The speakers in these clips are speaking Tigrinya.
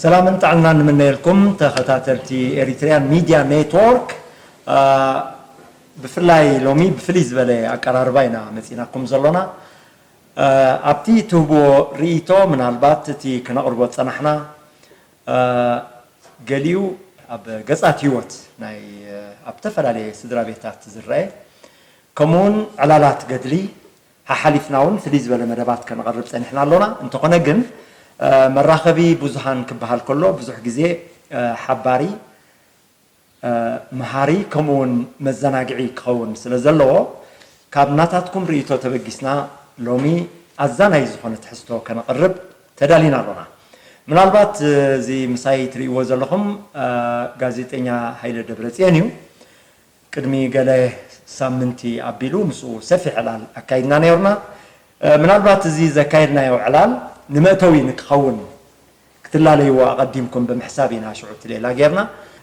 ሰላምን ጥዕናን ንምነየልኩም ተኸታተልቲ ኤሪትሪያን ሚድያ ኔትወርክ። አ፣ ብፍላይ ሎሚ ብፍልይ ዝበለ ኣቀራርባ ኢና መጺናኩም ዘሎና። አ፣ ኣብቲ ትህብዎ ርእይቶ፣ ምናልባት እቲ ክነቕርቦ ዝጸናሕና፣ አ፣ ገሊኡ ኣብ ገጻት ህይወት ናይ፣ አ፣ ኣብ ዝተፈላለየ ስድራ ቤታት ዝረአ፣ ከምኡውን ዕላላት ገድሊ ሓሓሊፍና እውን ፍልይ ዝበለ መደባት ከነቕርብ ጸኒሕና ኣሎና። እንተኾነ ግን፣ አ፣ መራኸቢ ብዙሃን ክበሃል ከሎ ብዙሕ ግዜ፣ አ፣ ሓባሪ፣ አ፣ መሃሪ ከምኡ እውን መዘናግዒ ክኸውን ስለ ዘለዎ፣ ካብ ናታትኩም ርእይቶ ተበጊስና ሎሚ ኣዛናይ ዝኾነ ትሕዝቶ ከነቕርብ ተዳሊና ኣሎና። ምናልባት፣ እ፣ እዚ ምሳይ ትርእይዎ ዘለኹም፣ አ፣ ጋዜጠኛ ሃይለ ደብረጽዮን እዩ። ቅድሚ ገለ ሳምንቲ ኣቢሉ ምስኡ ሰፊሕ ዕላል ኣካይድና ነይርና። እ፣ ምናልባት እዚ ዘካየድናዮ ዕላል ንመእተዊ ንክኸውን ክትላለይዎ ኣቐዲምኩም ብምሕሳብ ኢና ሽዑ እቲ ሌላ ጌርና።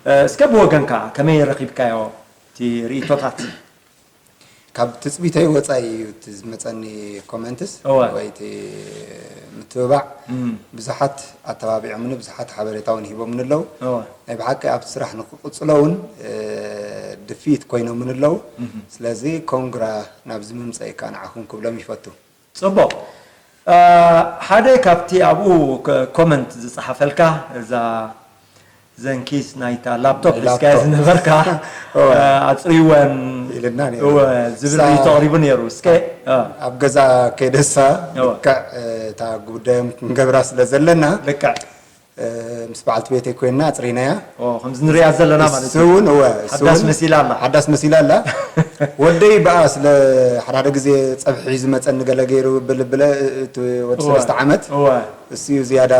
እ፣ እስከ ብወገንካ ከመይ ረኺብካዮ እቲ ርእይቶታት? ካብ ትጽቢተይ ወጻኢ እዩ እቲ ዝመጸኒ ኮመንትስ እወ። ወይ እቲ ምትብባዕ። እም። ብዙሓት ኣተባቢዖምኒ፣ ብዙሓት ሓበሬታ እውን ሂቦምኒ ኣለዉ። እወ። ናይ ብሓቂ ኣብቲ ስራሕ ንክቕጽሎ እውን፣ እ፣ ድፍኢት ኮይኖምኒ ኣለዉ። እም። ስለዚ ኮንግራ ናብዚ ምምጸኢካ ንዓኹም ክብሎም ይፈቱ። ጽቡቕ። እ፣ ሓደ ካብቲ ኣብኡ ኮ-፣ ኮመንት ዝጸሓፈልካ፣ እዛ ዘንኪስ ናይታ ላፕቶፕ ሒዝካያ ላፕቶፕ። ዝነበርካ፣ እወ። እ፣ ኣጽርይወን ኢልና ነይሩ። እወ፣ ዝብል ሳ-፣ ርእይቶ ኣቕሪቡ ነይሩ። እስከ፣ እ። ኣብ ገዛ ከይደሳ እወ። ልክዕ፣ እ፣ እታ ጉዳዮም ክንገብራ ስለ ዘለና፣ ልክዕ። እ፣ ምስ በዓልቲ ቤተይ ኮይንና ኣጽሪናያ። ኦ፣ ከምዚ ንሪኣ ዘለና ማለት እዩ። እሱ እውን፣ እወ፣ እሱ ሓዳስ እውን መሲላ ኣላ። ሓዳስ መሲላ ኣላ። ወደይ ብኣ ስለ ሓደ ሓደ ግዜ ጸብሒ ዝመጸኒ ገለ ገይሩ ብልብለ፣ እቲ ወዲ እወ፣ ሰለስተ ዓመት። እወ። እሱ እዩ ዝያዳ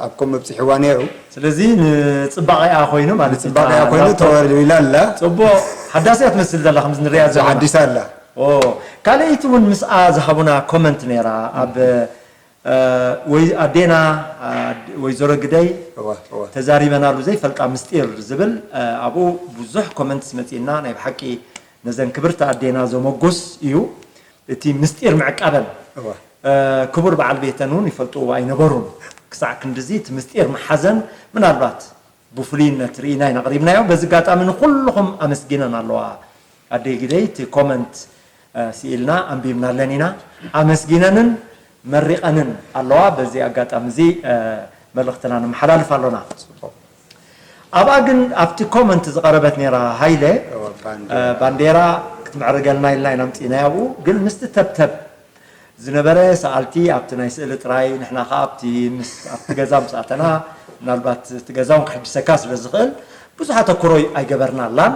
ኣብ ከምኡ ኣብጺሕዋ ነይሩ። ስለዚ ንጽባቐኣ ኮይኑ ማለት እዩ። ንጽባቐኣ እታ ኮይኑ ላፕቶፕ ተወልዊላ ኣላ። ጽቡቕ። ሓዳስ እያ ትመስል ዘላ ከምዚ ንሪኣ እዛ ዘለና። ሓዲሳ ኣላ። ኦ፣ ካልኣይቲ እውን ምስኣ ዝሃቡና ኮመንት ነይራ። ኣብ፣ እ፣ ወይ ኣዴና፣ እ፣ ወይዘሮ ግደይ እወ፣ እወ። ተዛሪበናሉ ዘይፈልጣ ምስጢር ዝብል፣ እ፣ ኣብኡ ብዙሕ ኮመንትስ መጺእና፣ ናይ ብሓቂ ነዘን ክብርቲ ኣዴና ዘመጉስ እዩ። እቲ ምስጢር ምዕቃበን፣ እወ። እ፣ ክቡር በዓል ቤተን እውን ይፈልጥዎ ኣይነበሩን። ክሳዕ ክንድዚ እቲ ምስጢር ምሓዘን ምናልባት ብፍሉይነት ርኢና ኢና ኣቕሪብናዮ። በዚ ኣጋጣሚ ንኹልኹም ኣመስጊነን ኣለዋ። ኣደይ ግደይ እቲ ኮመንት፣ እ፣ ስኢልና ኣንቢብናለን ኢና። ኣመስጊነንን መሪቐንን ኣለዋ። በዚ ኣጋጣሚ እዚ፣ እ፣ መልእኽትና ነመሓላልፍ ኣሎና። ጽቡቕ። ኣብኣ ግን ኣብቲ ኮመንት ዝቐረበት ነይራ ሃይለ፣ እወ፣ ባንዴራ። እ፣ ባንዴራ ክትምዕርገልና ኢልና ኢና ኣምጺእናያ ኣብኡ። ግን ምስቲ ተብተብ ዝነበረ ሰኣልቲ ኣብቲ ናይ ስእሊ ጥራይ፣ ንሕና ኸኣ ኣብቲ ምስ-፣ ኣብቲ ገዛ ምስ ኣተና፣ ምናልባት እቲ ገዛ እውን ክሕድሰካ ስለ ዝኽእል፣ ብዙሕ ኣተኩሮ ኣይገበርናላን።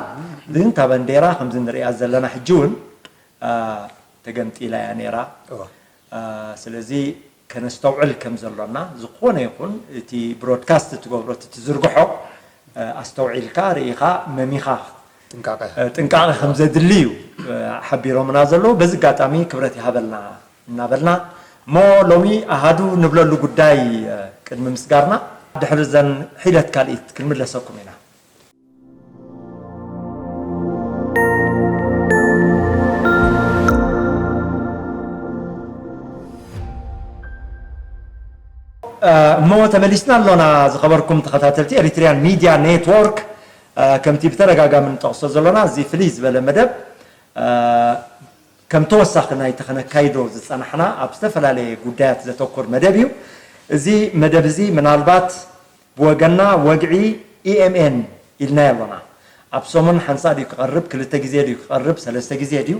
ግን እታ ባንዴራ ከምዚ ንሪኣ ዘለና ሕጂ እውን፣ አ፣ ተገምጢላ እያ ነይራ። እወ። አ፣ ስለዚ ከነስተውዕል ከም ዘሎና፣ ዝኾነ ይኹን እቲ ብሮድካስት ትገብሮ፣ እቲ ትዝርግሖ፣ አ፣ ኣስተውዒልካ፣ ርኢኻ፣ መሚኻ ጥንቃቐ። እ፣ ጥንቃቐ ከም ዘድሊ እዩ፣ እ፣ ሓቢሮምና ዘለዉ። በዚ ኣጋጣሚ ክብረት ይሃበልና እናበልና፣ እሞ ሎሚ ኣሃዱ ንብለሉ ጉዳይ፣ እ፣ ቅድሚ ምስጋርና፣ ድሕሪ ዘን ሒደት ካልኢት ክንምለሰኩም ኢና። እ፣ እሞ ተመሊስና ኣሎና፣ ዝኸበርኩም ተኸታተልቲ ኤሪትሪያን ሚድያ ኔትወርክ። እ፣ ከምቲ ብተደጋጋሚ ንጠቕሶ ዘሎና፣ እዚ ፍልይ ዝበለ መደብ፣ እ፣ ከም ተወሳኺ ናይቲ ከነካይዶ ዝጸናሕና ኣብ ዝተፈላለየ ጉዳያት ዘተኩር መደብ እዩ። እዚ መደብ እዚ ምናልባት ብወገንና ወግዒ ኢ ኤም ኤን ኢልናዮ ኣሎና። ኣብ ሰሙን ሓንሳእ ድዩ ክቐርብ፣ ክልተ ግዜ ድዩ ክቐርብ፣ ሰለስተ ግዜ ድዩ፣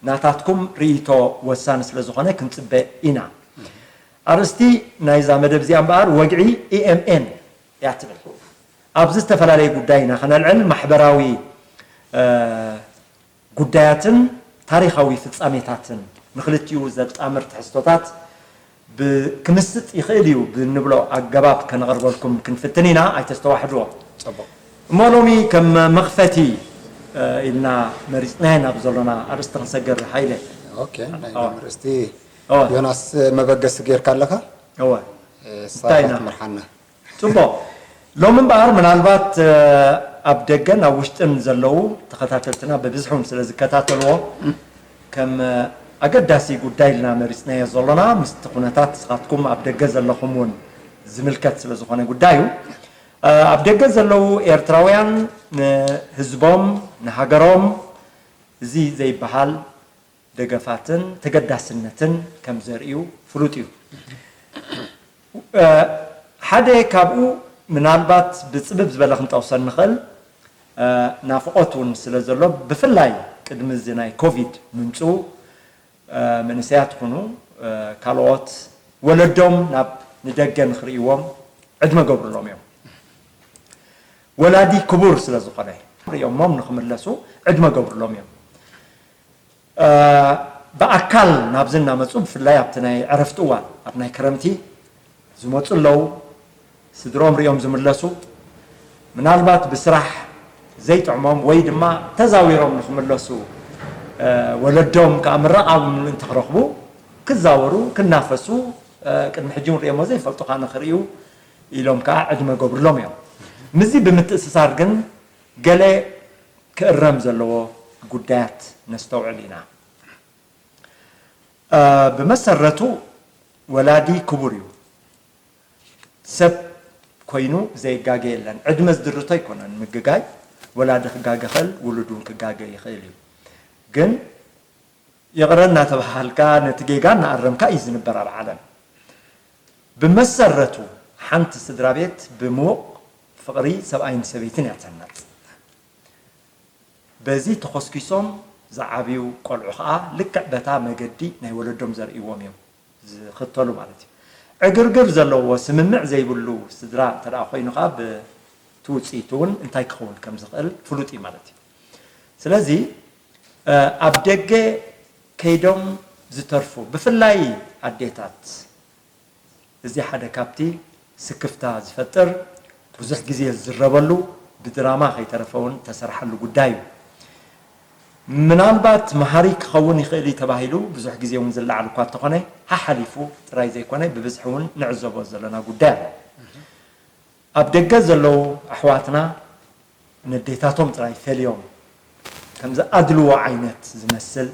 ናታትኩም ርእይቶ ወሳኒ ስለ ዝኾነ ክንጽበ ኢና። ኣርእስቲ ናይዛ መደብ እዚኣ እምበኣር ወግዒ ኢ ኤም ኤን እያ ትብል። ኣብዚ ዝተፈላለየ ጉዳይ ኢና ከነልዕል፣ ማሕበራዊ፣ እ፣ ጉዳያትን ታሪኻዊ ፍጻሜታትን ንኽልቲኡ ዘጣምር ትሕዝቶታት ብ-፣ ክምስጥ ይኽእል እዩ ብንብሎ ኣገባብ ከነቕርበልኩም ክንፍትን ኢና፣ ኣይተስተዋሕድዎ። ጽቡቕ። እሞ ሎሚ ከም መኽፈቲ፣ እ፣ ኢልና መሪጽናየን ኣብ ዘሎና ኣርእስቲ ክንሰግር ሃይለ። ኦኬ፣ ናይ ኣዋ። ሎሚ ኣርእስቲ ኣዋ። ዮናስ መበገሲ ጌርካ ኣለኻ? እወ። እ፣ እንታይ ሳራ ኢና? ክትመርሓና። ጽቡቕ። ሎሚ እምበኣር ምናልባት፣ እ፣ ኣብ ደገን ኣብ ውሽጥን ዘለዉ ተኸታተልትና ብብዝሒ እውን ስለ ዝከታተልዎ፣ ከም፣ እ፣ ኣገዳሲ ጉዳይ ኢልና መሪጽናዮ ዘሎና፣ ምስቲ ኩነታት ንስኻትኩም ኣብ ደገ ዘለኹም እውን ዝምልከት ስለ ዝኾነ ጉዳዩ፣ ኣብ ደገ ዘለዉ ኤርትራውያን ንህዝቦም፣ ንሃገሮም እዚ ዘይበሃል ደገፋትን ተገዳስነትን ከም ዘርእዩ ፍሉጥ እዩ። ሓደ ካብኡ ምናልባት ብጽብብ ዝበለ ክንጠቕሶ እንኽእል ናፍቖት እውን ስለ ዘሎ፣ ብፍላይ ቅድሚ እዚ ናይ ኮቪድ ምምጽኡ መንእሰያት ኩኑ ካልኦት ወለዶም ናብ ንደገ ንኽርእይዎም ዕድመ ገብርሎም እዮም። ወላዲ ክቡር ስለ ዝኾነ ርእዮሞም ንኽምለሱ ዕድመ ገብርሎም እዮም። ብኣካል ናብዚ እናመፁ ብፍላይ ኣብቲ ናይ ዕረፍቲ እዋን ኣብ ናይ ክረምቲ ዝመፁ ኣለዉ። ስድሮም ሪኦም ዝምለሱ፣ ምናልባት ብስራሕ ዘይጥዕሞም ወይ ድማ ተዛዊሮም ንክምለሱ ወለዶም ከዓ ምረቓ ብምሉእ እንተክረኽቡ ክዛወሩ ክናፈሱ ቅድሚ ሕጂ እውን ሪኦሞ ዘይፈልጡ ከዓ ንክርእዩ ኢሎም ከዓ ዕድመ ገብርሎም እዮም። ምስዚ ብምትእስሳር ግን ገለ ክእረም ዘለዎ ጉዳያት ነስተውዕል ኢና። ብመሰረቱ ወላዲ ክቡር እዩ። ሰብ ኮይኑ ዘይጋገ የለን። ዕድመ ዝድርቶ ኣይኮነን ምግጋይ። ወላዲ ክጋገ ይኽእል፣ ውሉድ እውን ክጋገ ይኽእል እዩ። ግን ይቕረ እናተባሃልካ ነቲ ጌጋ እናኣረምካ እዩ ዝንበር ኣብ ዓለም። ብመሰረቱ ሓንቲ ስድራ ቤት ብምዉቕ ፍቕሪ ሰብኣይን ሰበይትን እያ ትህነፅ። በዚ ተኾስኪሶም ዝዓብዩ ቆልዑ ኸዓ ልክዕ በታ መገዲ ናይ ወለዶም ዘርእይዎም እዮም ዝኽተሉ ማለት እዩ። ዕግርግር ዘለዎ ስምምዕ ዘይብሉ ስድራ እንተ ደኣ ኮይኑ ኸዓ ብቲ ውፅኢቱ እውን እንታይ ክኸውን ከም ዝኽእል ፍሉጥ እዩ ማለት እዩ። ስለዚ ኣብ ደገ ከይዶም ዝተርፉ ብፍላይ ኣዴታት እዚ ሓደ ካብቲ ስክፍታ ዝፈጥር ብዙሕ ግዜ ዝዝረበሉ ብድራማ ከይተረፈ እውን ተሰርሓሉ ጉዳይ እዩ። ምናልባት መሃሪ ክኸውን ይኽእል እዩ ተባሂሉ ብዙሕ ግዜ እውን ዝለዓል እኳ እንተኾነ ሓሓሊፉ ጥራይ ዘይኮነ ብብዝሒ እውን ንዕዘቦ ዘለና ጉዳይ ኣሎ። ኣብ ደገ ዘለዉ ኣሕዋትና ነዴታቶም ጥራይ ፈልዮም ከምዚ ኣድልዎ ዓይነት ዝመስል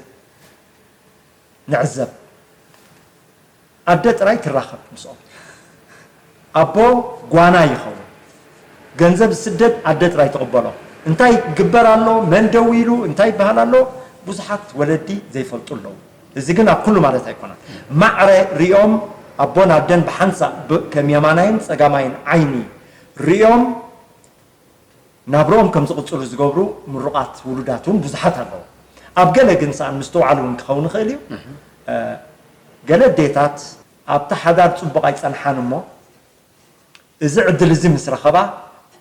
ንዕዘብ። ኣደ ጥራይ ትራኸብ ምስኦም። ኣቦ ጓና ይኸውን። ገንዘብ ዝስደድ ኣደ ጥራይ ትቕበሎ። እንታይ ግበር ኣሎ፣ መን ደው ኢሉ፣ እንታይ ይበሃል ኣሎ፣ ብዙሓት ወለዲ ዘይፈልጡ ኣለዉ። እዚ ግን ኣብ ኩሉ ማለት ኣይኮነን። ማዕረ ሪኦም ኣቦን ኣደን ብሓንሳእ ከም የማናይን ጸጋማይን ዓይኒ ሪኦም ናብርኦም ከም ዝቕጽሉ ዝገብሩ ምሩቓት ውሉዳት እውን ብዙሓት ኣለዉ። ኣብ ገለ ግን ሰኣን ምስትውዓል እውን ክኸውን ይኽእል እዩ። ገለ ኣዴታት ኣብቲ ሓዳር ጽቡቕ ኣይጸንሓን እሞ እዚ ዕድል እዚ ምስ ረኸባ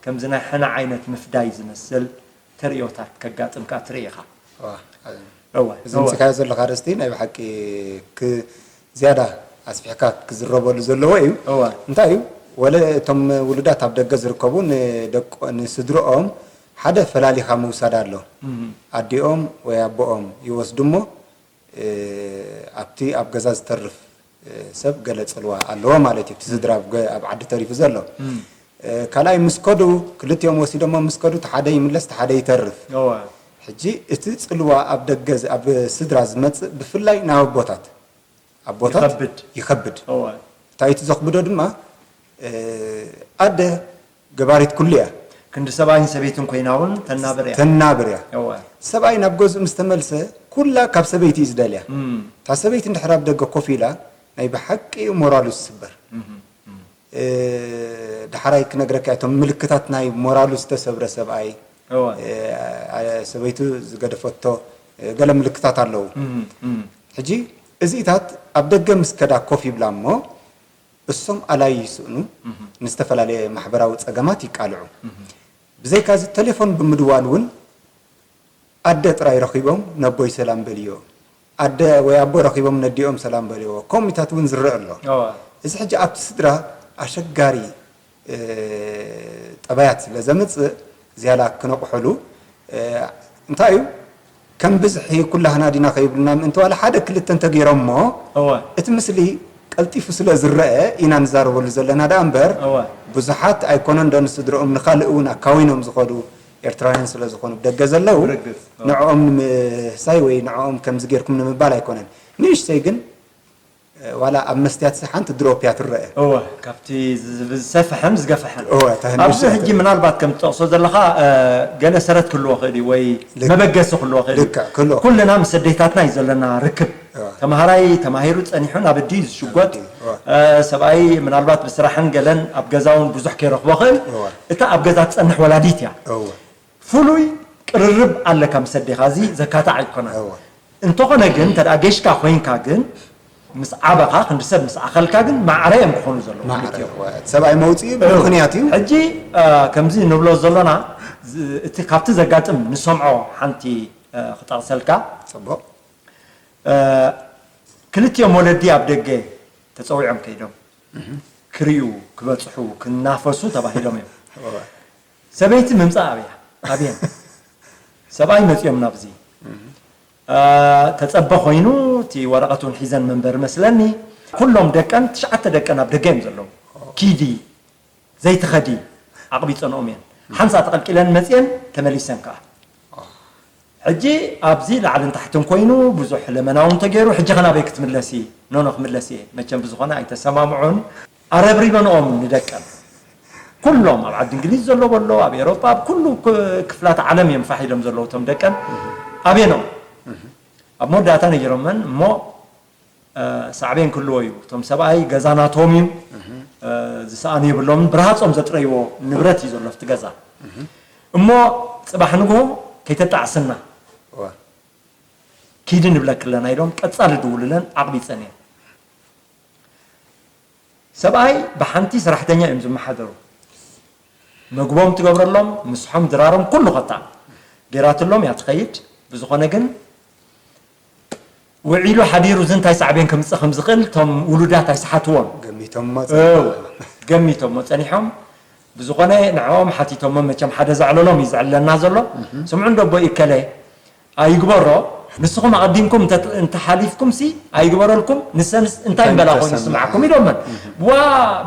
ከምዚ ናይ ሕነ ዓይነት ምፍዳይ ዝመስል ተርእዮታት ከጋጥም ከኣ ትርኢ ኢኻ። እወ። እዚ ኣምጺእካዮ ዘለኻ ኣርእስቲ ናይ ብሓቂ ክ-፣ ዝያዳ ኣስፊሕካ ክዝረበሉ ዘለዎ እዩ። እወ። እንታይ እዩ፣ ወለ እቶም ውሉዳት ኣብ ደገ ዝርከቡ ንደቆ-፣ ንስድርኦም ሓደ ፈላሊኻ ምውሳድ ኣሎ። ኣዲኦም ወይ ኣቦኦም ይወስዱ እሞ፣ እ፣ ኣብቲ ኣብ ገዛ ዝተርፍ፣ እ፣ ሰብ ገለ ጽልዋ ኣለዎ ማለት እዩ። እቲ ስድራ ኣብ ገ-፣ ኣብ ዓዲ ተሪፉ ዘሎ። እ፣ ካልኣይ ምስ ከዱ፣ ክልቲኦም ወሲዶሞ ምስ ከዱ፣ እቲ ሓደ ይምለስ፣ እቲ ሓደ ይተርፍ። እወ። ሕጂ እቲ ጽልዋ ኣብ ደገ ዝ-፣ ኣብ ስድራ ዝመጽእ ብፍላይ ናብ ኣቦታት፣ ኣቦታት ይኸብድ። ይኸብድ። እወ። እንታይ እቲ ዘኽብዶ ድማ፣ እ፣ ኣደ ገባሪት ኩሉ እያ። ክንዲ ሰብኣይን ሰበይትን ኮይና እውን ተናብር እያ። ተናብር እያ። እወ። ሰብኣይ ናብ ገዝኡ ምስ ተመልሰ፣ ኩላ ካብ ሰበይቲ እዩ ዝደልያ። እም። እታ ሰበይቲ እንድሕር ኣብ ደገ ኮፍ ኢላ፣ ናይ ብሓቂ ሞራሉ ዝስበር። እም፣ እም። እ፣ ዳሕራይ ክነግረካ እቶም ምልክታት ናይ ሞራሉ ዝተሰብረ ሰብኣይ፣ እወ። እ፣ ኣ-፣ ሰበይቱ ዝገደፈቶ፣ እ፣ ገለ ምልክታት ኣለዉ። እም፣ እም። ሕጂ እዚታት ኣብ ደገ ምስ ከዳ ኮፍ ይብላ እሞ፣ እሶም ኣላይ ይስእኑ፣ እም። ንዝተፈላለየ ማሕበራዊ ጸገማት ይቃልዑ። እም። ብዘይካዚ ቴሌፎን ብምድዋል እውን ኣደ ጥራይ ረኺቦም ነቦይ ሰላም በልዮ፣ ኣደ ወይ ኣቦ ረኺቦም ነዲኦም ሰላም በልዮ፣ ከምኡታት እውን ዝረአ ኣሎ። እወ። እዚ ሕጂ ኣብቲ ስድራ ኣሸጋሪ፣ እ፣ ጠባያት ስለ ዘምጽእ ዝያዳ ክነቕሐሉ፣ እ፣ እንታይ እዩ፣ ከም ብዝሒ ኩላህና ዲና ከይብልና ምእንቲ ዋላ ሓደ ክልተ እንተገይሮሞ፣ እወ። እቲ ምስሊ ቀልጢፉ ስለ ዝረአ ኢና ንዛረበሉ ዘለና ደኣ እምበር፣ እወ። ብዙሓት ኣይኮነን ዶ ንስድርኦም ንኻልእ እውን ኣካዊኖም ዝኸዱ ኤርትራውያን ስለ ዝኾኑ ብደገ ዘለዉ፣ ብርግጽ፣ እወ። ንዕኦም ንምህሳይ ወይ ንዕኦም ከምዚ ጌርኩም ንምባል ኣይኮነን። ንእሽተይ ግን ዋላ ኣብ መስትያት ሓንቲ ድሮፕ እያ ትረአ። እወ፣ ካብቲ ዝ- ዝሰፍሐን ዝገፍሐን። እወ፣ እታ ህንዲ ኣብዚ እያ ሕጂ ትረአ። ምናልባት ከም ትጠቕሶ ዘለኻ እ፣ ገለ ሰረት ክህልዎ ክእል እዩ ወይ ልክ- መበገሲ ክህልዎ ክእል እዩ። ልክዕ፣ ክህልዎ። ኩልና ምስ ኣዴታትና እዩ ዘለና ርክብ። እወ። ተምሃራይ ተማሂሩ ጸኒሑ ናብ ኣዲ ዝሽጎጥ እወ። እ፣ ሰብኣይ ምናልባት ብስራሕን ገለን ኣብ ገዛውን ብዙሕ ከይረኽቦ ክእል። እወ። እታ ኣብ ገዛ ትጸንሕ ወላዲት እያ። እወ። ፍሉይ ቅርርብ ኣለካ ምስ ኣዴኻ፣ እዚ ዘካትዕ ኣይኮነን። እወ። እንተኾነ ግን እንተ ደኣ ጌሽካ ኮይንካ ግን ምስ ዓበኻ ክንዲ ሰብ ምስ ኣኸልካ ግን ማዕረ እዮም ክኾኑ ዘለዉ ማዕረ ክልቲኦም። እወ። እቲ ሰብኣይ መውፅኢ ብምኽንያት እዩ። ሕጂ እ፣ ከምዚ ንብሎ ዘሎና ዝ- እቲ ካብቲ ዘጋጥም ንሰምዖ ሓንቲ እ፣ ክጠቕሰልካ ፅቡቕ። እ፣ ክልቲኦም ወለዲ ኣብ ደገ ተፀዊዖም ከይዶም ክርእዩ ክበፅሑ ክናፈሱ ተባሂሎም እዮም። እወ። ሰበይቲ ምምፃእ ኣብያ ኣብየን ሰብኣይ መፂኦም ናብዚ እ፣ ተፀበ ኮይኑ እቲ ወረቐት እውን ሒዘን መንበሪ መስለኒ። ኩሎም ደቀን ትሽዓተ ደቀን ኣብ ደገ እዮም ዘለዉ። ኪዲ ዘይትኸዲ ኣቕቢፀንኦም እየን። ሓንሳ ተቐልቂለን መፅየን ተመሊሰን ከዓ ሕጂ ኣብዚ ላዕልን ታሕትን ኮይኑ ብዙሕ ለመና እውን ተገይሩ። ሕጂ ከ ናበይ ክትምለሲ? ኖኖ ክምለስ እየ። መቸም ብዝኾነ ኣይተሰማምዑን። ኣረብሪበንኦም ንደቀን ኩሎም ኣብ ዓዲ እንግሊዝ ዘሎ በሎ ኣብ ኤሮጳ ኣብ ኩሉ ክ- ክፍላት ዓለም እዮም ፋሕ ኢሎም ዘለዉ እቶም ደቀን። ኣቤኖም ኣብ መወዳእታ ነጊሮመን እሞ እ፣ ሳዕቤን ክህልዎ እዩ። እቶም ሰብኣይ ገዛ ናቶም እዩ። እ፣ ዝሰኣኑ የብሎምን። ብርሃጾም ዘጥረይዎ ንብረት እዩ ዘሎ ኣብቲ ገዛ። እሞ ጽባሕ ንግሆ ከይተጣዕስና እወ። ኪዲ ንብለኪ ኣለና ኢሎም ቀጻሊ ድውሉለን ኣቕቢጸን እየን። ሰብኣይ ብሓንቲ ሰራሕተኛ እዮም ዝመሓደሩ። መግቦም ትገብረሎም፣ ምስሖም ድራሮም ኩሉ ከታ ገይራትሎም እያ ትኸይድ። ብዝኾነ ግን ውዒሉ ሓዲሩ እዚ እንታይ ሳዕቤን ከምፅእ ከም ዝኽእል እቶም ውሉዳት ኣይሰሓትዎን። ገሚቶሞ እው፣ ገሚቶሞ ፀኒሖም። ብዝኾነ ንዕኦም ሓቲቶሞ መቸም ሓደ ዘዕለሎም እዩ ዘዕለና ዘሎ። ስምዑ እንዶ ኣቦይ እከለ ኣይግበሮ፣ ንስኹም ኣቐዲምኩም እንተ- እንተሓሊፍኩም ሲ ኣይግበረልኩም፣ ንሰንስ እንታይ እምበላ ኮይኑ ተሰምዓ። ይስምዓኩም ኢሎመን። ዋ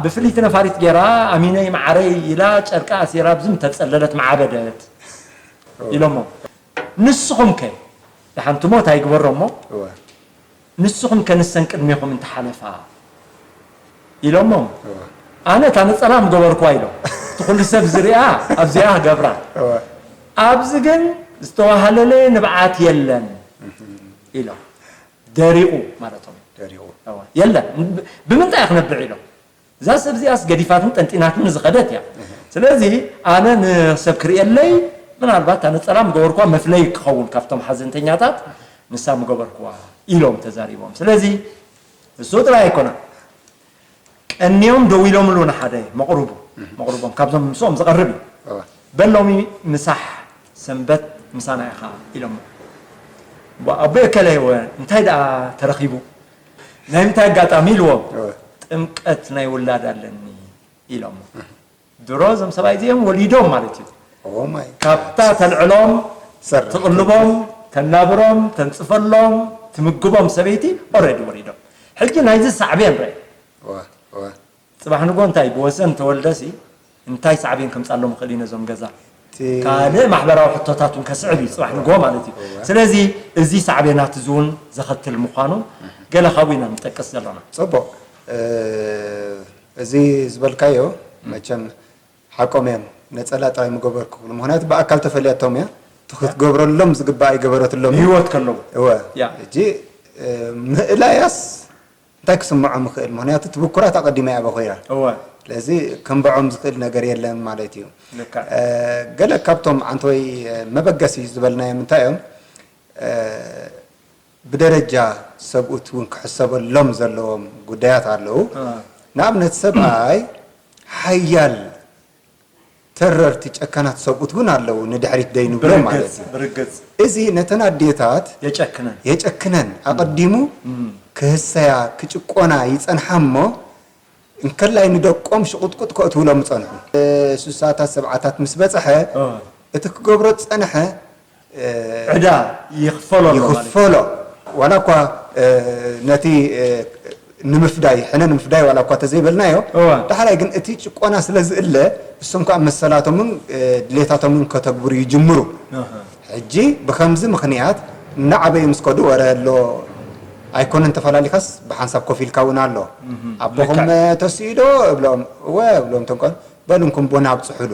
ብፍልይቲ ነፋሪት ገይራ ኣሚነይ መዓረይ ኢላ ጨርቂ ኣሲራ ብዝም ተፀለለት መዓበደት ኢሎሞ። ንስኹም ከ ደሓን ትሞት ኣይግበሮ እሞ እወ። ንስኹም ከ ንሰን ቅድሜኹም እንተሓለፋ ኢሎሞም። ኣነ እታ ነፀላ ምገበርኩዋ ኢሎም። እቲ ኩሉ ሰብ ዝሪኣ ኣብዚኣ ክገብራ። ኣብዚ ግን ዝተዋህለለ ንብዓት የለን ኢሎም። ደሪቑ ማለቶም እዩ። ደሪቑ። የለን። ብምንታይ ክነብዕ ኢሎም። እዛ ሰብ እዚኣስ ገዲፋትን ጠንጢናትን ዝኸደት እያ። ስለዚ ኣነ ንሰብ ክርእየለይ ምናልባት እታ ነፀላ ምገበርኩዋ መፍለይ ክኸውን ካብቶም ሓዘንተኛታት ንሳ ምገበርኩዋ ኢሎም ተዛሪቦም። ስለዚ እሱ ጥራይ ኣይኮነን። ቀንዮም ደው ኢሎምሉ ንሓደ መቕርቡ መቕርቦም ካብዞም ምስኦም ዝቐርብ እዩ። በል ሎሚ ምሳሕ ሰንበት ምሳና ኢኻ ኢሎሞ። ኣቦ እከለ ወ እንታይ ደኣ ተረኺቡ ናይ ምንታይ ኣጋጣሚ ኢልዎም። ጥምቀት ናይ ውላድ ኣለኒ ኢሎሞ። ድሮ እዞም ሰብኣይ እዚኦም ወሊዶም ማለት እዩ። ኦማይ ካብታ ተልዕሎም ሰርሕ። ትቕልቦም ተናብሮም ተንፅፈሎም ትምግቦም ሰበይቲ ኦረዲ ወሊዶም። ሕጂ ናይዚ ሳዕቤን ርአ። ዋ ዋ ፅባሕ ንጎ እንታይ ብወሰን ተወልደሲ እንታይ ሳዕቤን ከምፃሎም ይኽእል እዩ ነዞም ገዛ እቲ- ካልእ ማሕበራዊ ሕቶታት እውን ከስዕብ እዩ ፅባሕ ንጎ ማለት እዩ። ስለዚ እዚ ሳዕቤናት እዚ እውን ዘኸትል ምዃኑ ገለ ካብኡ ኢና ንጠቅስ ዘለና። ፅቡቕ። እ፣ እዚ ዝበልካዮ መቸም ሓቆም እዮም። ነፀላ ጥራይ ምገበርኩ ክብሉ፣ ምክንያቱ ብኣካል ተፈልያቶም እያ። እቲ ክትገብረሎም ዝግባእ ኣይገበረትሎም እዩ። ህይወት ከለዉ እወ ያ። ሕጂ፣ እ፣ ምእላያስ እንታይ ክስምዖም ይኽእል? ምክንያቱ እቲ ብኩራት ኣቐዲማ እያ በኾይራ። እወ ስለዚ ከንብዖም ዝኽእል ነገር የለን ማለት እዩ። ልክዕ። እ፣ ገለ ካብቶም ዓንተወይ፣ እ፣ መበገሲ ዝበልናዮም እንታይ እዮም? እ፣ ብደረጃ ሰብኡት እውን ክሕሰበሎም ዘለዎም ጉዳያት ኣለዉ። እ። ንኣብነት ሰብኣይ ሓያል ተረርቲ ጨካናት ሰብኡት እውን ኣለዉ፣ ንድሕሪት ደይንብሎ ማለት ብርግፅ እዩ። ብርግፅ እዚ ነተን ኣዴታት የጨክነን። የጨክነን፣ ኣቐዲሙ እም። ክህሰያ ክጭቆና ይጸንሓ እሞ እንከላይ ንደቆም ሽቁጥቁጥ ከእትውሎም ጸንሑ። ስሳታት ሰብዓታት ምስ በጽሐ እ። እቲ ክገብሮ ዝጸንሐ፣ እ፣ ዕዳ ይኽፈሎ ኣሎ ማለት እዩ። ይኽፈሎ። ዋላ እኳ፣ እ፣ ነቲ፣ እ፣ ንምፍዳይ ሕነ ንምፍዳይ ዋላ እኳ ተዘይበልናዮ፣ እወ። ዳሕራይ ግን እቲ ጭቆና ስለ ዝእለ እሶም ከዓ መሰላቶምን፣ እ፣ ድሌታቶምን ከተግብሩ ይጅምሩ። እህ። ሕጂ ብኸምዚ ምኽንያት እናዓበዩ ምስ ከዱ ወረ ኣሎ ኣይኮነን ተፈላሊኻስ ብሓንሳብ ኮፍ ኢልካ እውን ኣሎ። ኣቦኹም ተስኡ ዶ እብሎም፣ እወ እብሎም። ተንቆል በሉ እንኩም ቦና ኣብፅሑሉ።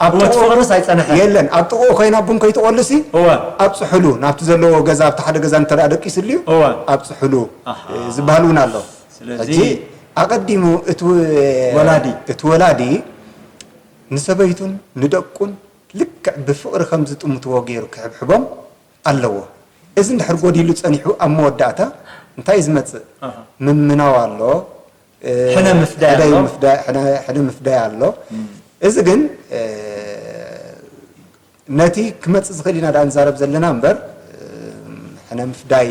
ኣብ ጥቕኡ ፍቕርስ ኣይፀንሐን። የለን፣ ኣብ ጥቕኡ ኮይና ቡን ከይትቆልሲ ኣብፅሑሉ፣ ናብቲ ዘለዎ ገዛ ኣብቲ ሓደ ገዛ እንተ ደቂስልዩ ኣብፅሑሉ ዝበሃል እውን ኣሎ። ሕጂ ኣቐዲሙ እቲ ወላዲ እቲ ወላዲ ንሰበይቱን ንደቁን ልክዕ ብፍቕሪ ከም ዝጥምትዎ ገይሩ ክሕብሕቦም ኣለዎ። እዚ እንድሕር ጎዲሉ ጸኒሑ ኣብ መወዳእታ እንታይ እዩ ዝመጽእ? ምምናው ኣሎ፣ ሕነ ምፍዳይ ኣሎ። ሕነ ምፍዳይ ኣሎ። እዚ ግን ነቲ ክመጽእ ዝኽእል ኢና ደኣ ንዛረብ ዘለና እምበር ሕነ ምፍዳይ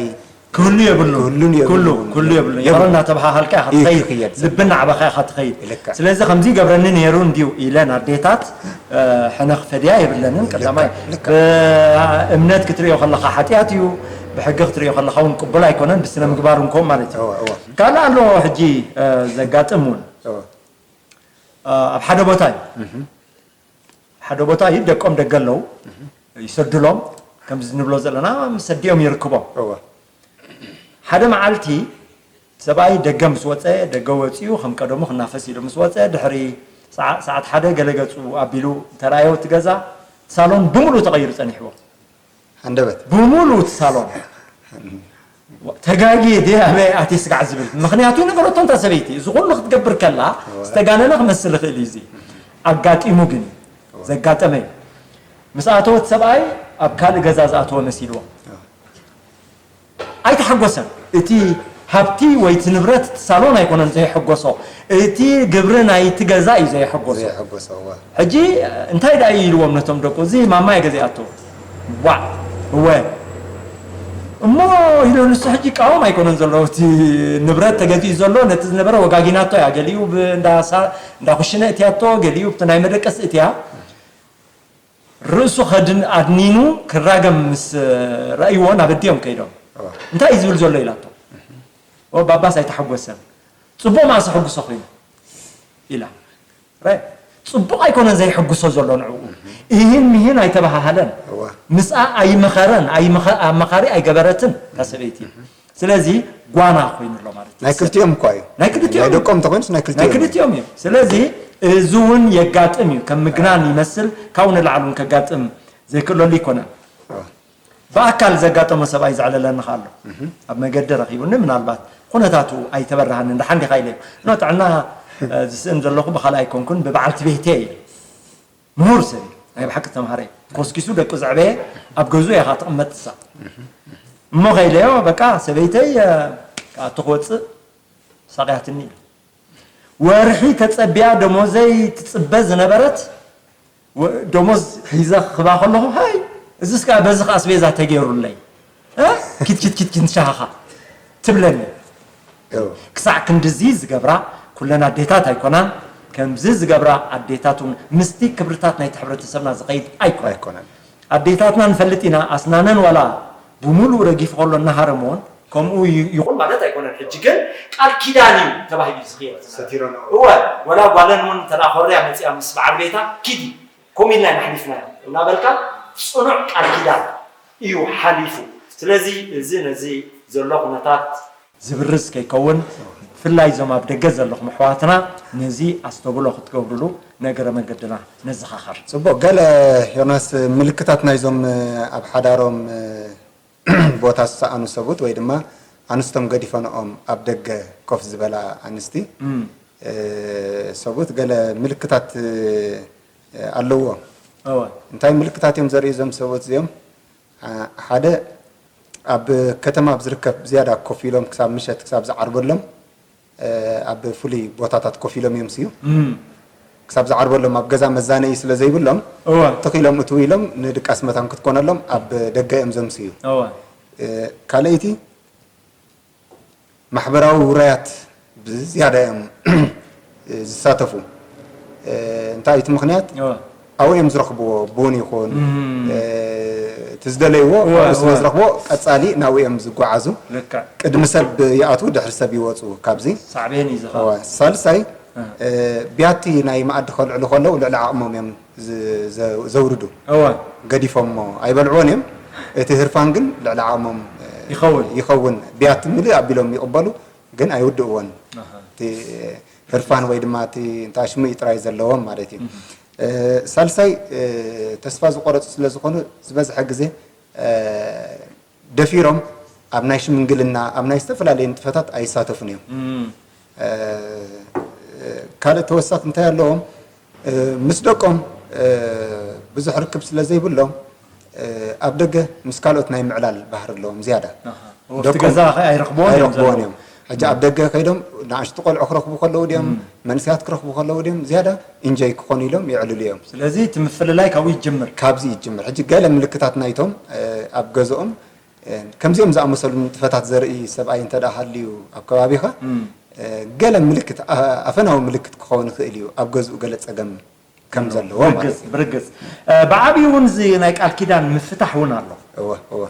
ክህሉ የብሉን። ክህሉ የብሉን። ክህሉ የብሉን። ይቕረ እናተባሃሃልካ ኢኻ ትኸይድ። ልቢ እናዓበኻ ኢኻ ትኸይድ። ስለዚ ከምዚ ይገብረኒ ነይሩ እንድዩ ኢለን ኣዴታት ሕነ ክፈድያ የብለንን። ቀዳማይ ብእምነት ክትርእዮ ከለኻ ሓጢኣት እዩ፣ ብሕጊ ክትርእዮ ከለኻ እውን ቅቡል ኣይኮነን፣ ብስነ ምግባር እውን ከምኡ ማለት እዩ። ካልእ ኣሎ ሕጂ ዘጋጥም እውን ኣብ ሓደ ቦታ እዩ ሓደ ቦታ እዩ ደቆም ደገ ኣለዉ ይሰዱሎም ከምዚ ንብሎ ዘለና ምስ ኣዲኦም ይርክቦም። ሓደ መዓልቲ ሰብኣይ ደገ ምስ ወፀ ደገ ወፂኡ ከም ቀደሙ ክናፈስ ኢሉ ምስ ወፀ ድሕሪ ሰዓት ሓደ ገለ ገፁ ኣቢሉ እንተረኣዮ እቲ ገዛ ሳሎን ብምሉእ ተቐይሩ ፀኒሕዎ። ሃንደበት ብምሉእ እቲ ሳሎን ተጋግየ ድየ ኣበይ ኣትየ ስጋዕ ዝብል ምኽንያቱ ይነገረቶ እንታ ሰበይቲ እዚ ኩሉ ክትገብር ከላ ዝተጋነነ ክመስል ይኽእል እዩ እዚ ኣጋጢሙ ግን እዩ ዘጋጠመ እዩ ምስ ኣተወ እቲ ሰብኣይ ኣብ ካልእ ገዛ ዝኣተወ መሲልዎ ኣይተሓጎሰን እቲ ሃብቲ ወይ እቲ ንብረት እቲ ሳሎን ኣይኮነን ዘየሐጎሶ እቲ ግብሪ ናይቲ ገዛ እዩ ዘየሐጎሶ ሕጂ እንታይ ደኣ እዩ ኢልዎም ነቶም ደቁ እዚ ማማ እየ ገዚኣቶ ዋዕ እወ እሞ ኢሉ ንሱ ሕጂ ይቃወም ኣይኮነን ዘሎ እቲ ንብረት ተገዚኡ ዘሎ ነቲ ዝነበረ ወጋጊናቶ እያ ገሊኡ እንዳ ኩሽነ እትያቶ ገሊኡ ብቲ ናይ መደቀሲ እትያ ርእሱ ከድን ኣድኒኑ ክራገም ምስ ረእይዎ ናብ ኣዲኦም ከይዶም እንታይ እዩ ዝብል ዘሎ ኢላቶ ባባስ ኣይተሓጎሰን ጽቡቕ ማእሰ ሕጉሶ ኮይኑ ኢላ። ረ- ጽቡቕ ኣይኮነን ዘይሕጉሶ ዘሎ ንዕኡ። እሂን ምሂን ኣይተባሃሃለን። ምስኣ ኣይመኸረን፣ ኣይመኸ- ኣማኻሪ ኣይገበረትን እታ ሰበይቲ። ስለዚ ጓና ኮይኑ ኣሎ ማለት እዩ። ናይ ክልቲኦም እኳ እዩ። ናይ ክልቲኦም ናይ እዩ። ደቆም ተኮይኑስ ናይ ናይ ክልቲኦም እዩ። ክልቲኦም እዩ። ስለዚ እዚ እውን የጋጥም እዩ። ከም ምግናን ይመስል ካብኡ ንላዕሊ እውን ከጋጥም ዘይክእለሉ ይኮነን። ብኣካል ዘጋጠሞ ሰብኣይ ዘዕለለኒ ከ ኣሎ ኣብ መገዲ ረኺቡኒ ምናልባት ኩነታቱ ኣይተበራሃንን ደሓን ዲኻ ኢለዮ ኖ ጥዕና ዝስእን ዘለኹ ብኻልእ ኣይኮንኩን ብበዓልቲ ቤተይ ኢሉ ምሁር ሰብ እዩ ናይ ብሓቂ ዝተምሃረ እዩ ኮስኪሱ ደቁ ዘዕበየ ኣብ ገዝኡ ኢኻ ትቕመጥ ንሳ እሞ ከኢለዮ በቃ ሰበይተይ ክኣቱ ክወፅእ ሳቕያትኒ ኢሉ ወርሒ ተፀቢያ ደሞዘይ ትፅበ ዝነበረት ደሞዝ ሒዘ ክባ ከለኹ ሃይ እዚስ ከዓ በዚ ከዓ ኣስቤዛ ተገይሩለይ ኪትኪትኪትኪት ንሻሃኻ ትብለኒ ክሳዕ ክንድዚ ዝገብራ ኩለን ኣዴታት ኣይኮናን ከምዚ ዝገብራ ኣዴታት እውን ምስቲ ክብርታት ናይቲ ሕብረተሰብና ዝኸይድ ኣይኮነን ኣዴታትና ንፈልጥ ኢና ኣስናነን ዋላ ብሙሉእ ረጊፉ ከሎ እናሃረምዎን ከምኡ ይኹን ማለት ኣይኮነን ሕጂ ግን ቃል ኪዳን እዩ ተባሂሉ ዝኽየድ ሰቲረን እወ ወላ ጓለን እውን እንተ ኮርያ መፅያ ምስ በዓል ቤታ ኪዲ ከምኡ ኢልና ኢና ሓሊፍናዮ እናበልካ ፅኑዕ ቃል ኪዳን እዩ ሓሊፉ ስለዚ እዚ ነዚ ዘሎ ኩነታት ዝብርዝ ከይከውን ብፍላይ እዞም ኣብ ደገ ዘለኹም ኣሕዋትና ነዚ ኣስተብሎ ክትገብሩሉ ነገረ መንገድና ነዘኻኸር። ፅቡቕ ገለ ዮናስ ምልክታት ናይዞም ኣብ ሓዳሮም ቦታ ዝሰኣኑ ሰብኡት ወይ ድማ ኣንስቶም ገዲፈንኦም ኣብ ደገ ኮፍ ዝበላ ኣንስቲ ሰብኡት ገለ ምልክታት ኣለውዎም። እንታይ ምልክታት እዮም ዘርእዩ እዞም ሰብኡት እዚኦም? ሓደ ኣብ ከተማ ኣብ ዝርከብ ዝያዳ ኮፍ ኢሎም ክሳብ ምሸት ክሳብ ዝዓርበሎም ኣብ ፍሉይ ቦታታት ኮፍ ኢሎም እዮም ስዩ ክሳብ ዝዓርበሎም ኣብ ገዛ መዛነዪ ስለ ዘይብሎም ትኽ ኢሎም እትው ኢሎም ንድቃስ መታን ክትኮነሎም ኣብ ደገ እዮም ዘምስዩ። ካልኣይቲ ማሕበራዊ ውራያት ብዝያዳ እዮም ዝሳተፉ። እንታይ እቲ ምኽንያት ኣብኡ እዮም ዝረኽብዎ፣ ቡን ይኹን እቲ ዝደለይዎ ኣብኡ ስለ ዝረኽብዎ ቀፃሊ ናብኡ እዮም ዝጓዓዙ። ቅድሚ ሰብ ይኣትዉ ድሕሪ ሰብ ይወፁ። ካብዚ ሳልሳይ ቢያቲ ናይ መኣዲ ከልዕሉ ከለዉ ልዕሊ ዓቕሞም እዮም ዘውርዱ። ገዲፎሞ ኣይበልዕዎን እዮም። እቲ ህርፋን ግን ልዕሊ ዓቕሞም ይኸውን። ይኸውን። ቢያቲ ምልእ ኣቢሎም ይቕበሉ፣ ግን ኣይውድእዎን። እቲ ህርፋን ወይ ድማ እቲ እንታይ ሽምኡ ጥራይ ዘለዎም ማለት እዩ። ሳልሳይ፣ ተስፋ ዝቆረፁ ስለ ዝኾኑ ዝበዝሐ ግዜ ደፊሮም ኣብ ናይ ሽምግልና፣ ኣብ ናይ ዝተፈላለዩ ንጥፈታት ኣይሳተፉን እዮም። ካልእ ተወሳኺ እንታይ ኣለዎም? ምስ ደቆም ብዙሕ ርክብ ስለ ዘይብሎም ኣብ ደገ ምስ ካልኦት ናይ ምዕላል ባህሪ ኣለዎም ዝያዳ። ኣብቲ ገዛ ኣይረኽብዎን እዮም። ሕጂ ኣብ ደገ ከይዶም ንኣሽቱ ቆልዑ ክረኽቡ ከለዉ ድዮም መንእሰያት ክረኽቡ ከለዉ ድዮም ዝያዳ ኢንጆይ ክኾኑ ኢሎም የዕልሉ እዮም። ስለዚ እቲ ምፍልላይ ካብኡ ይጅምር። ካብዚ ይጅምር። ሕጂ ገለ ምልክታት ናይቶም ኣብ ገዝኦም ከምዚኦም ዝኣመሰሉ ንጥፈታት ዘርኢ ሰብኣይ እንተ ደኣ ሃልዩ ኣብ ከባቢኻ፣ ገለ ምልክት፣ ኣፈናዊ ምልክት ክኸውን ይኽእል እዩ፣ ኣብ ገዝኡ ገለ ጸገም ከም ዘለዎ ማለት እዩ። ብርግጽ። ብዓብዩ እውን እዚ ናይ ቃል ኪዳን ምፍታሕ እውን ኣሎ። እወ፣ እወ።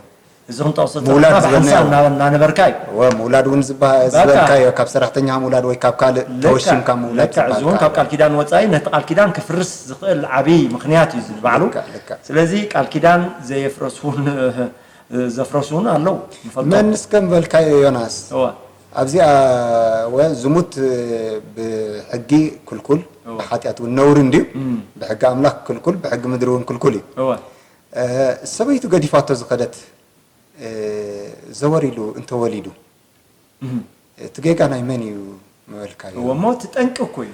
እዚ ክንጠቕሶ ምውላድ ጸኒሕና ዝበልናዮ። ብሓንሳብ እናበልና ነበርካ እዩ። እወ፣ ምውላድ እውን ዝበ-፣ ዝበልካዮ፣ ካብ ሰራሕተኛ ምውላድ ወይ ካብ ካልእ ተወሺምካ ምውላድ ዝበሃል እውን ካብ ቃል ኪዳን ወጻኢ ነቲ ቃል ኪዳን ክፍርስ ዝኽእል ዓብዪ ምኽንያት እዩ እዚ ንባዕሉ። ልክዕ፣ ልክዕ። ስለዚ ቃል ኪዳን ዘየፍረሱ እውን ዘፍረሱ እውን ኣለዉ። ንፈልጦም። መን እስከ ምበልካዮ ዮናስ? እወ። ኣብዚኣ ወ-፣ ዝሙት ብሕጊ ክልኩል፣ እወ። ብሓጢኣት እውን ነውሪ እንድዩ። እም። ብሕጊ ኣምላኽ ክልኩል፣ ብሕጊ ምድሪ እውን ክልኩል እዩ። እወ። እ፣ ሰበይቱ ገዲፋቶ ዝኸደት፣ እ፣ ዘወር ኢሉ እንተወሊዱ፣ እም። እቲ ጌጋ ናይ መን እዩ ምበልካዮ? እወ እሞ እቲ ጠንቂ እኮ እዩ።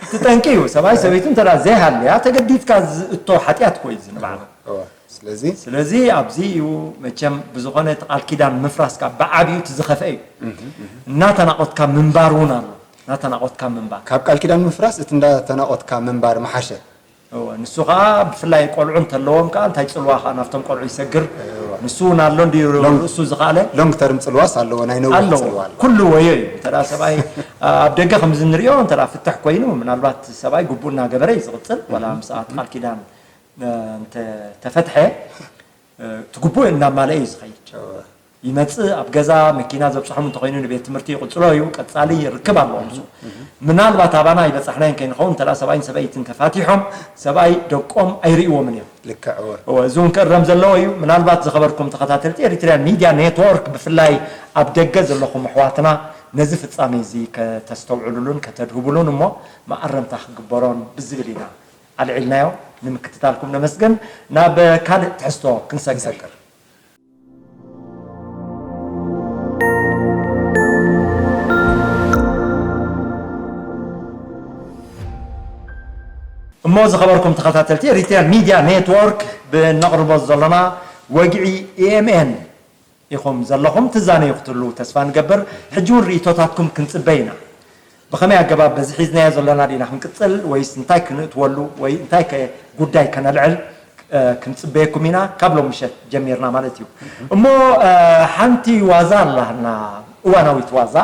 እቲ ጠንቂ እዩ። ሰብኣይ ሰበይቱ እንተ ደኣ ዘይሃልያ ተገዲድካ ዝእቶ ሓጢኣት እኮ እዩ እዚ ንባዕሉ። እወ። ስለዚ ስለዚ ኣብዚ እዩ መቸም ብዝኾነ እቲ ቃል ኪዳን ምፍራስ ካብ ብዓብዩ እቲ ዝኸፍአ እዩ። እናተናቆትካ ምንባር እውን ኣሎ። እናተናቆትካ ምንባር። ካብ ቃል ኪዳን ምፍራስ እቲ እንዳተናቆትካ ምንባር ምሓሸ። እወ፣ ንሱ ከዓ ብፍላይ ቆልዑ እንተለዎም ከዓ እንታይ ጽልዋ ከዓ ናብቶም ቆልዑ ይሰግር። እወ። ንሱ እውን ኣሎ እንድዩ ሎንግ ርእሱ ዝኸኣለ። ሎንግ ተርም ጽልዋስ ኣለዎ፣ ናይ ነዊሕ ኣለዎ። ጽልዋ ኣለዎ። ኩሉ ወዮ እዩ። እንተ ደኣ ሰብኣይ ኣብ ደገ ከምዚ ንሪኦ እንተ ደኣ ፍትሕ ኮይኑ ምናልባት ሰብኣይ ግቡእ እናገበረ እዩ ዝቕጽል። ዋላ ምስ ኣቲ ቃል ኪዳን እንተ ተፈትሐ፣ እቲ ግቡእ እናማልአ እዩ ዝኸይድ። እወ። ይመጽእ፣ ኣብ ገዛ መኪና ዘብጽሖም እንተኾይኑ ንቤት ትምህርቲ ይቕጽሎ እዩ፣ ቀጻሊ ይርክብ ኣለዎ ምስኡ። ምናልባት ኣባና ኣይበጻሕናዮን ከይንኸውን፣ እንተ ደኣ ሰብኣይን ሰበይትን ተፋቲሖም፣ ሰብኣይ ደቆም ኣይርእይዎምን እዮም። ልክዕ፣ እወ። እወ፣ እዚ እውን ክእረም ዘለዎ እዩ። ምናልባት ዝኸበርኩም ተኸታተልቲ ኤሪትርያን ሚድያ ኔትወርክ፣ ብፍላይ ኣብ ደገ ዘለኹም ኣሕዋትና፣ ነዚ ፍጻሜ እዚ ከተስተውዕሉሉን ከተድህቡሉን እሞ መኣረምታ ክግበሮን ብዝብል ኢና ኣልዒልናዮ። ንምክትታልኩም ነመስግን። ናብ ካልእ ትሕዝቶ ክንሰግር። ክንሰግር። እሞ ዝኸበርኩም ተኸታተልቲ ኤሪትሪያን ሚድያ ኔትወርክ ብነቕርቦ ዘለና ወግዒ ኢ ኤም ኤን ኢኹም ዘለኹም ትዛነዩ ክትህልዉ ተስፋ ንገብር። ሕጂ እውን ርኢቶታትኩም ክንጽበ ኢና። ብኸመይ ኣገባብ በዚ ሒዝናዮ ዘለና ዲና ክንቅጽል ወይስ እንታይ ክንእትወሉ ወይ እንታይ ከ ጉዳይ ከነልዕል እ፣ ክንጽበየኩም ኢና ካብ ሎም ምሸት ጀሚርና ማለት እዩ። እሞ እ፣ ሓንቲ ዋዛ ኣላና እዋናዊት ዋዛ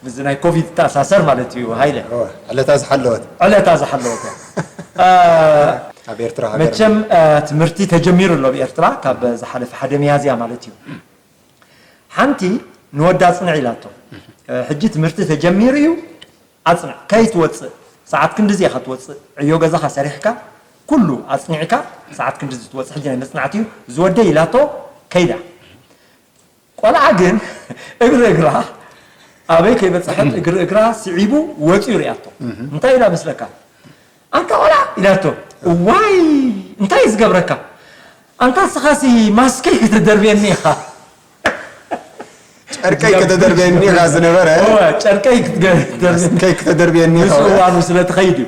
ምስዚ ናይ ኮቪድ ትኣሳሰር ማለት እዩ ሃይለ። እወ፣ ዕለታ ዝሓለወት። ዕለታ ዝሓለወት እያ። እ፣ ኣብ ኤርትራ ሃገርና። መቸም እ፣ ትምህርቲ ተጀሚሩ ኣሎ ኣብ ኤርትራ ካብ ዝሓለፈ ሓደ ሚያዝያ ማለት እዩ። ሓንቲ ንወዳ ኣጽንዕ ኢላቶ። እ፣ ሕጂ ትምህርቲ ተጀሚሩ እዩ ኣጽንዕ፣ ከይትወጽእ፣ ሰዓት ክንድዚ ኢኻ ትወጽእ፣ ዕዮ ገዛኻ ሰሪሕካ፣ ኩሉ ኣጽኒዕካ፣ ሰዓት ክንድዚ ትወጽእ፣ ሕጂ ናይ መጽናዕቲ እዩ፣ ዝወደይ ኢላቶ፣ ከይዳ። ቆልዓ ግን እግሪ እግራ ኣበይ ከይበጽሐት እግሪ እግራ ስዒቡ ወጺኡ ርእያቶ። እንታይ ኢላ መስለካ? ኣንታ ቆልዓ ኢላቶ። እዋይ እንታይ እዩ ዝገብረካ? ኣንታ ንስኻሲ ማስከይ ከተደርብየኒ ኢኻ። ጨርቀይ ከተደርብየኒ ኢኻ ዝነበረ። እወ፣ ጨርቀይ ክትገ-፣ ማስከይ ከተደርብየኒ ኢኻ። ምስ እዋኑ ስለ ትኸይድ እዩ።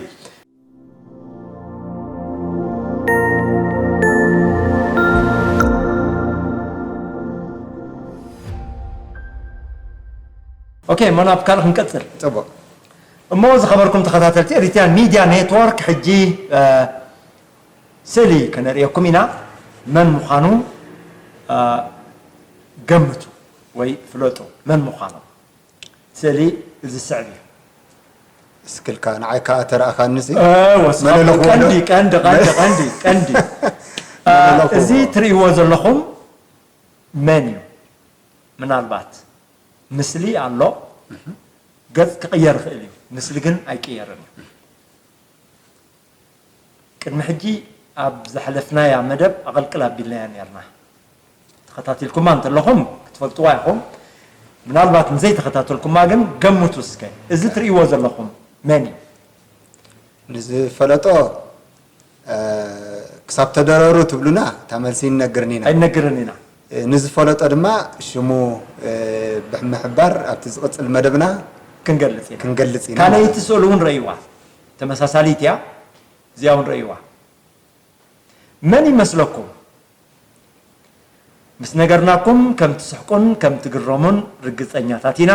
ኦኬ፣ እሞ ናብ ካልእ ክንቀጽል። ጽቡቕ። እሞ ዝኸበርኩም ተኸታተልቲ ኤሪትሪያን ሚድያ ኔትወርክ፣ ሕጂ፣ እ፣ ስእሊ ከነርእየኩም ኢና። መን ምዃኑ፣ እ፣ ገምቱ ወይ ፍለጡ መን ምዃኑ። ስእሊ እዚ ዝስዕብ እዩ። እስክልካ ንዓይ ከኣ ተረኣኻኒ ሲ? እ፣ ወስኻ መለለኹ ቀንዲ፣ ወዶ? ቀንዲ፣ ቀንዲ፣ ቀንዲ፣ ቀንዲ። እ፣ መለለኹ። እዚ ትርእይዎ ዘለኹም መን እዩ? ምናልባት ምስሊ ኣሎ፣ ገጽ ክቕየር ይኽእል እዩ። ምስሊ ግን ኣይቅየርን እዩ። ቅድሚ ሕጂ ኣብ ዘሕለፍናያ መደብ ኣቐልቅል ኣቢልናያ ነርና። እቲ ተኸታቲልኩማ እንተለኹም ክትፈልጥዋ ኢኹም። ምናልባት ንዘይተኸታተልኩማ ግን ገምቱ እስከ። እዚ ትርእይዎ ዘለኹም መን እዩ? ንዝፈለጦ እ፣ ክሳብ ተደረሩ ትብሉና እታ መልሲ ይነግርን ኢና። ኣይነግርን ኢና። እ፣ ንዝፈለጦ ድማ ሽሙ እ፣ ብምሕባር ኣብቲ ዝቕፅል መደብና ክንገልፅ ኢና። ክንገልፅ ኢና። ካልኣይቲ ስእሊ እውን ረእይዋ፣ ተመሳሳሊት እያ። እዚኣ እውን ረእይዋ። መን ይመስለኩም? ምስ ነገርናኩም ከም ትስሕቁን ከም ትግረሙን ርግጸኛታት ኢና።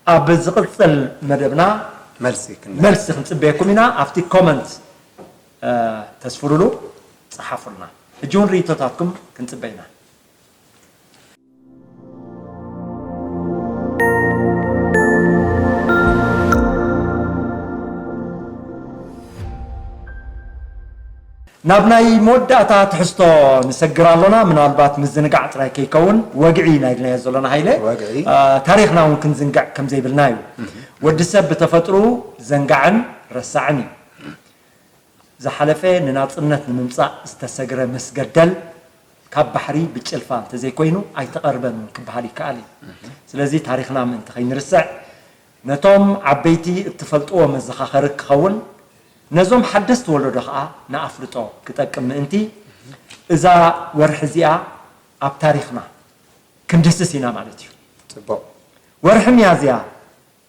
ኣብ ዝቕጽል መደብና መልሲ ክንደሊ። መልሲ ክንጽበየኩም ኢና። ኣብቲ ኮመንት እ፣ ተስፍሩሉ፣ ጸሓፉልና። ሕጂ እውን ርእይቶታትኩም ክንጽበ ኢና። ናብ ናይ መወዳእታ ትሕዝቶ ንሰግር ኣሎና። ምናልባት ምዝንጋዕ ጥራይ ከይከውን፣ ወግዒ ኢና ኢልናዮ ዘሎና ሃይለ። ወግዒ። እ፣ ታሪኽና እውን ክንዝንግዕ ከም ዘይብልና እዩ። ወዲ ሰብ ብተፈጥሩ ዘንጋዕን ረሳዕን እዩ። ዝሓለፈ ንናጽነት ንምምጻእ ዝተሰግረ መስገደል ካብ ባሕሪ ብጭልፋ እንተዘይኮይኑ ኣይተቐርበን እውን ክበሃል ይከኣል እዩ። ስለዚ ታሪኽና ምእንቲ ከይንርስዕ ነቶም ዓበይቲ እትፈልጥዎ መዘኻኸሪ ክኸውን፣ ነዞም ሓደስቲ ወለዶ ኸኣ ንኣፍልጦ ክጠቅም ምእንቲ እዛ ወርሒ እዚኣ ኣብ ታሪኽና ክንድህስስ ኢና ማለት እዩ። ጽቡቕ። ወርሒ ሚያዝያ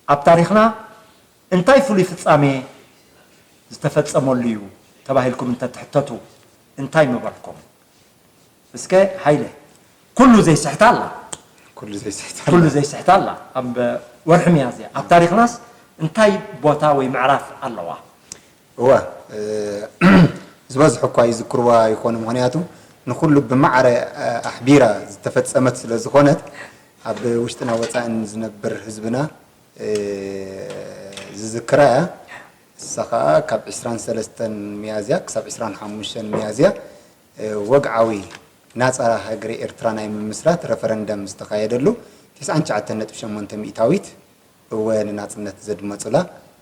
ኣብ ታሪኽና እንታይ ፍሉይ ፍጻሜ ዝተፈጸመሉ እዩ ተባሂልኩም እንተትሕተቱ እንታይ ምበልኩም? እስከ ሃይለ፣ ኩሉ ዘይስሕታ ኣላ። ኩሉ ዘይስሕታ ኣላ። ኩሉ ዘይስሕታ ኣላ። ኣብ ወርሒ ሚያዝያ ኣብ ታሪኽናስ እንታይ ቦታ ወይ ምዕራፍ ኣለዋ? እወ፣ እ፣ ዝበዝሑ እኳ ይዝክርዋ ይኾኑ፣ ምኽንያቱ ንኹሉ ብማዕረ፣ እ፣ ኣሕቢራ ዝተፈጸመት ስለ ዝኾነት፣ ኣብ ውሽጥና ወጻእን ዝነብር ህዝብና፣ እ፣ ዝዝክራ እያ። እሳ ኸኣ ካብ ዕስራን ሰለስተን ሚያዝያ ክሳብ ዕስራን ሓሙሽተን ሚያዝያ፣ እ፣ ወግዓዊ ናጻ ሃገረ ኤርትራ ናይ ምምስራት ረፈረንደም ዝተኻየደሉ፣ ተስዓን ትሽዓተን ነጥቢ ሸሞንተ ሚእታዊት እወ ንናጽነት ዘድመጹላ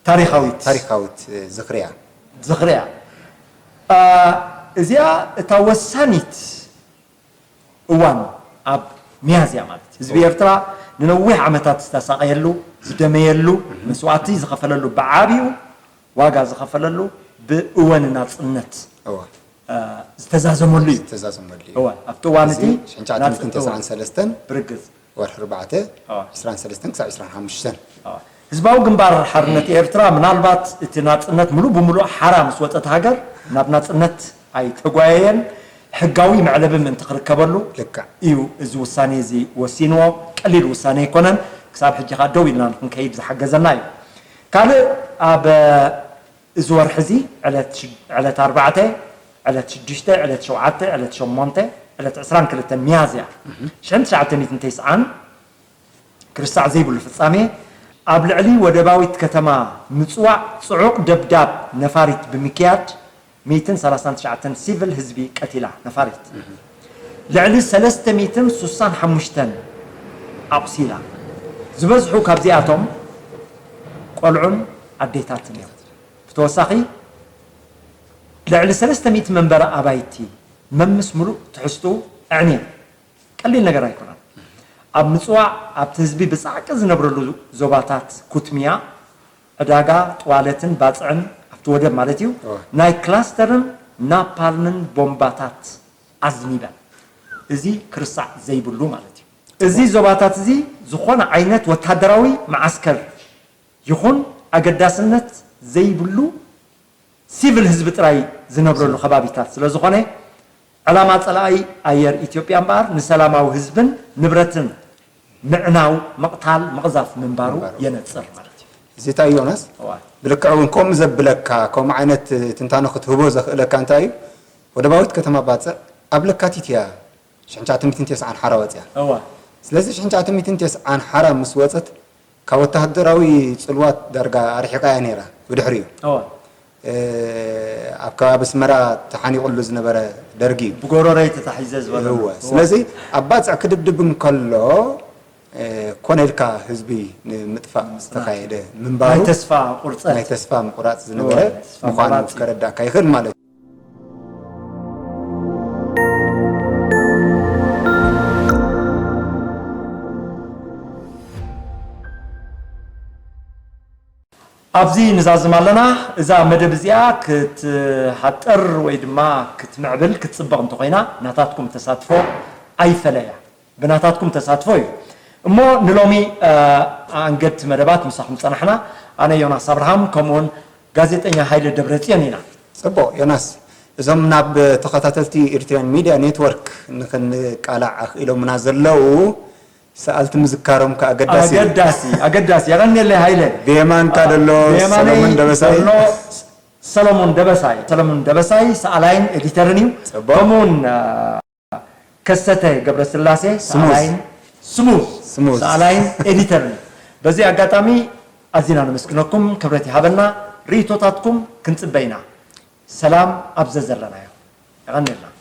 ታሪኻዊት። ታሪኻዊት ዝኽሪ እያ። ዝኽሪ እያ። እ፣ እዚኣ እታ ወሳኒት እዋን ኣብ ሚያዝያ ማለት እዩ። ህዝቢ ኤርትራ ንነዊሕ ዓመታት ዝተሳቐየሉ፣ ዝደመየሉ፣ መስዋእቲ ዝኸፈለሉ፣ ብዓቢኡ ዋጋ ዝኸፈለሉ ብእወ ንናጽነት እወ። እ፣ ዝተዛዘመሉ እዩ። ዝተዛዘመሉ እዩ። እወ፣ ኣብቲ እዋን እዚ እቲ ሽሕን ትሽዓተ ሚእትን ተስዓን ሰለስተን ብርግጽ። ወርሒ ኣርባዕተ፣ ኣዋ። ዕስራን ሰለስተን ክሳብ ዕስራን ሓሙሽተን። ኣዋ። ህዝባዊ ግንባር ሓርነት ኤርትራ ምናልባት እቲ ናጽነት ምሉእ ብምሉእ ሓራ ምስ ወጸት ሃገር ናብ ናጽነት ኣይተጓየየን። ሕጋዊ መዕለቢ ምእንቲ ክርከበሉ ልክዕ። እዩ እዚ ውሳኔ እዚ ወሲንዎ። ቀሊል ውሳኔ ኣይኮነን። ክሳብ ሕጂ ከኣ ደው ኢልና ንክንከይድ ዝሓገዘና እዩ። ካልእ ኣብ እዚ ወርሒ እዚ ዕለት ሽድ-፣ ዕለት ኣርባዕተ፣ ዕለት ሽዱሽተ፣ ዕለት ሸውዓተ፣ ዕለት ሸሞንተ፣ ዕለት ዕስራን ክልተን ሚያዝያ ሽሕን ትሽዓተ ሚእትን ተስዓን ክርሳዕ ዘይብሉ ፍጻሜ፣ ኣብ ልዕሊ ወደባዊት ከተማ ምጽዋዕ ጽዑቕ ደብዳብ ነፋሪት ብምክያድ፣ ሚእትን ሰላሳን ትሽዓተን ሲቪል ህዝቢ ቀቲላ ነፋሪት። ልዕሊ ሰለስተ ሚእትን ሱሳን ሓሙሽተን ኣቑሲላ። ዝበዝሑ ካብዚኣቶም ቆልዑን ኣዴታትን እዮም። ብተወሳኺ፣ ልዕሊ ሰለስተ ሚእቲ መንበሪ ኣባይቲ መምስ ምሉእ ትሕዝትኡ ኣዕንየን። ቀሊል ነገር ኣይኮነን። ኣብ ምጽዋዕ ኣብቲ ህዝቢ ብጻዕቂ ዝነብረሉ ዞባታት ኩትሚያ፣ ዕዳጋ፣ ጥዋለትን ባጽዕን ኣብቲ ወደብ ማለት እዩ፣ እወ። ናይ ክላስተርን ናፓልምን ቦምባታት ኣዝኒበን። እዚ ክርሳዕ ዘይብሉ ማለት እዩ። እዚ ዞባታት እዚ ዝኾነ ዓይነት ወታደራዊ መዓስከር ይኹን ኣገዳስነት ዘይብሉ ሲቪል ህዝቢ ጥራይ ዝነብረሉ ከባቢታት ስለ ዝኾነ፣ ዕላማ ጸላኢ ኣየር ኢትዮጵያ እምበኣር ንሰላማዊ ህዝብን ንብረትን ምዕናው፣ ምቕታል፣ ምቕዛፍ ምንባሩ ምንባሩ። የነጽር ማለት እዩ። እዚ እንታይ እዩ ዮናስ? እዋ። ብልክዕ እውን ከምኡ ዘብለካ፣ ከምኡ ዓይነት ትንታነ ክትህቦ ዘኽእለካ እንታይ እዩ? ወደባዊት ከተማ ባጽዕ ኣብ ለካቲት እያ ሽሕን ትሽዓተ ሚእትን ተስዓን ሓራ ወጺኣ። እዋ። ስለዚ ሽሕን ትሽዓተ ሚእትን ተስዓን ሓራ ምስ ወጸት ካብ ወተሃደራዊ ጽልዋት ዳርጋ ኣርሒቓ እያ ነይራ። ብድሕሪኡ እዋ። እ፣ ኣብ ከባቢ ኣስመራ ተሓኒቑሉ ዝነበረ ደርጊ እዩ። ብጎረረይ ተታሒዘ ዝበሎ። እወ። እዋ። ስለዚ ኣብ ባጽዕ ክድብድብ እንከሎ፣ እ፣ ኮነ ኢልካ ህዝቢ ንምጥፋእ ምጽናት። ዝተኻየደ ምንባሩ ናይ ተስፋ ቁርጸት። ናይ ተስፋ ምቑራጽ ዝነበረ እዋ፣ ተስፋ ምዃኑ ምቑራጽ እዩ። ከረዳእካ ይኽእል ማለት እዩ። ኣብዚ ንዛዝም ኣለና። እዛ መደብ እዚኣ ክትሃጥር ወይ ድማ ክትምዕብል ክትጽብቕ እንተኾይና ናታትኩም ተሳትፎ ኣይፈለያ። ብናታትኩም ተሳትፎ እዩ። እሞ ንሎሚ ኣንገድቲ መደባት ምሳኹም ጸናሕና። ኣነ ዮናስ ኣብርሃም ከምኡውን ጋዜጠኛ ሃይለ ደብረጽዮን ኢና። ጽቡቕ ዮናስ፣ እዞም ናብ ተኸታተልቲ ኤሪትሪያን ሚድያ ኔትወርክ ንኽንቃላዕ ኣኽኢሎምና ዘለዉ ሰኣልቲ ምዝካሮም ከ ኣገዳሲ እዩ። ኣገዳሲ ኣገዳሲ የቐንየለይ ሃይለ። ብየማንካ ዘሎ ብየማነይ ሰሎሞን ደበሳይ። ዘሎ ሰሎሞን ደበሳይ ሰሎሞን ደበሳይ ሰኣላይን ኤዲተርን እዩ። ጽቡቕ። ከምኡውን ከሰተ ገብረስላሴ ሰኣላይን ስሙዝ ስሙዝ። ሰኣላይን ኤዲተርን እዩ። በዚ ኣጋጣሚ ኣዚና ነመስግነኩም፣ ክብረት ይሃበልና። ርእይቶታትኩም ክንጽበ ኢና። ሰላም ኣብ ዘዘለናዮ። የቐንየልና።